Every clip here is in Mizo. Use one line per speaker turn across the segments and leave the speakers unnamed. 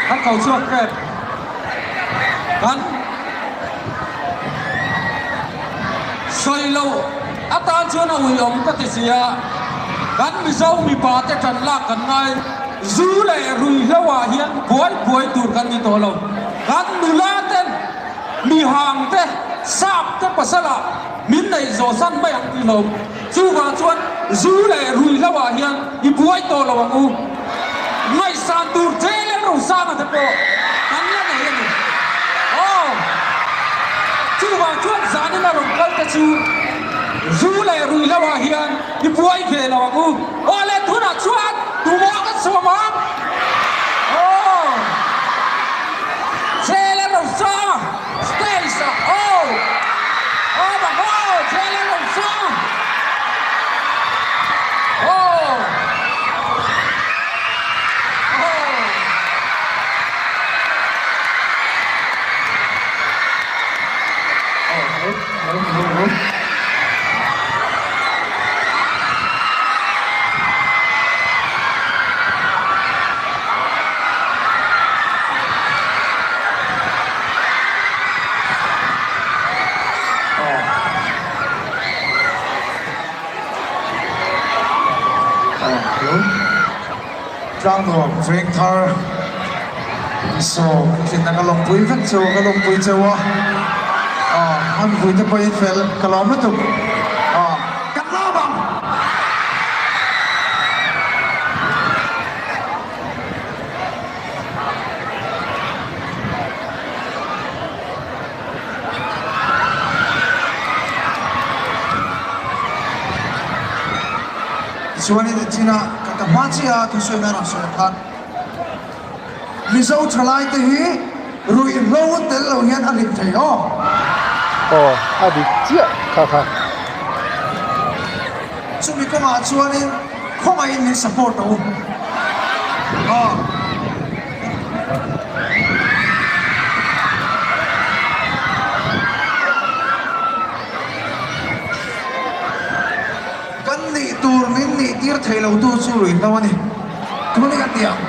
Kan ko chhuak tep. Kan sawi loh atan chuan a uiawm ka ti si a, kan Mizo mipa te tan lak kan ngai. Zu leh ruihhlo ah hian buai buai tur kan ni tawh lo. Kan nula ten mihang te, sap te pasal ah min neih zawh san mai ang tih lo. Chuvang chuan zu leh ruihhlo ah hian i buai tawh lo ang u. Ngaihsan tur che leh Rosanga te pawh kan la nei a ni. Aw! Chuvang chuan zanin a rawn kal te chu zu leh ruihhlo ah hian i buai ve lo ang u. Aw le tunah chuan tumah kan sawm ang. Aw! Che leh Rosanga stage ah aw! Aw bak aw! Che leh Rosanga aw! Aw!
Tlangnuam veng thar sawm tlinna ka lawmpui vek chu ka lawmpui cheu a, an vuite pawhin fel ka lawm lutuk. Kan lawm ang! Tichuanin enchina ka ka hma chiah a thusawi nan ang sawi ang khan Mizo thalaite hi ruihhlo tel lo hian a hlim thei aw.
Aw a dik chiah kha kha.
Chumi kawngah chuanin khawngaihin min support a u. Aw. Kan nih tur min nih tir thei lo tu chu ruihhlo a ni. Tuni kan ti ang.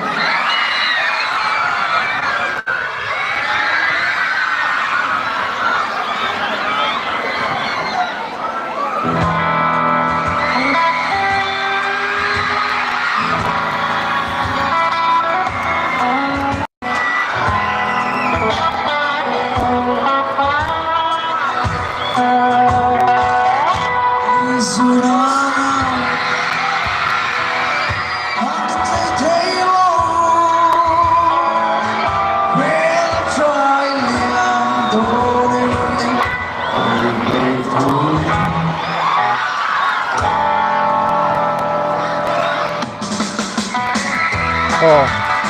Aw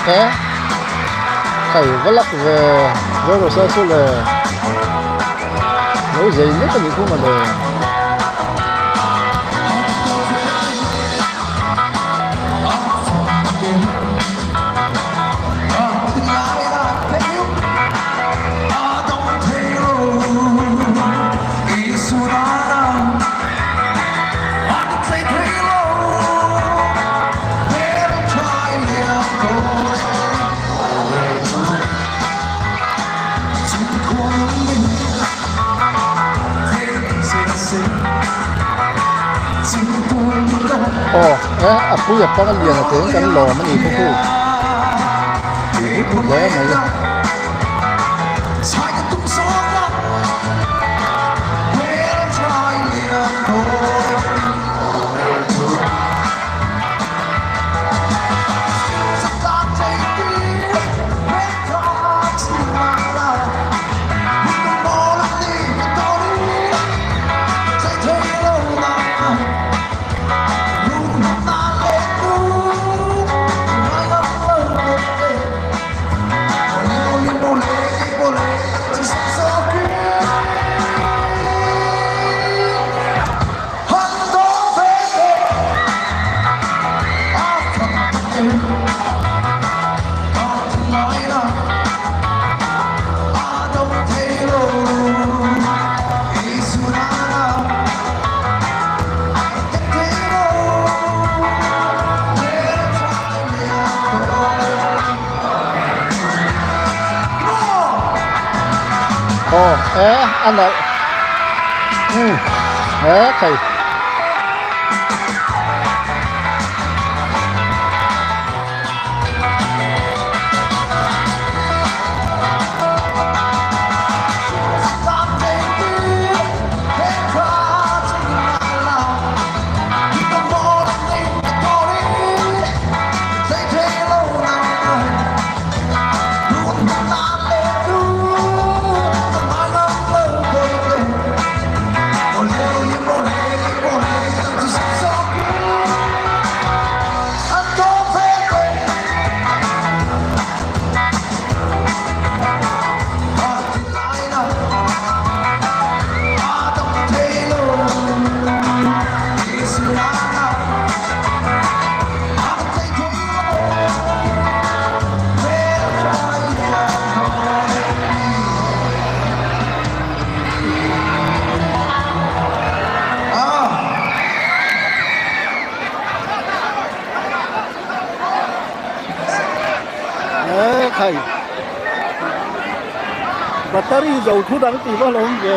he khai va lak ve Zorosa chu le lo zei lek a nih khu mawle. Aw e a pui a pang a lian a teng kan lawm a ni khaw khu tui hut hut hle mai. Aw e a nalh umm he thei. He khai battery zo thu dang tih va lo awm ve.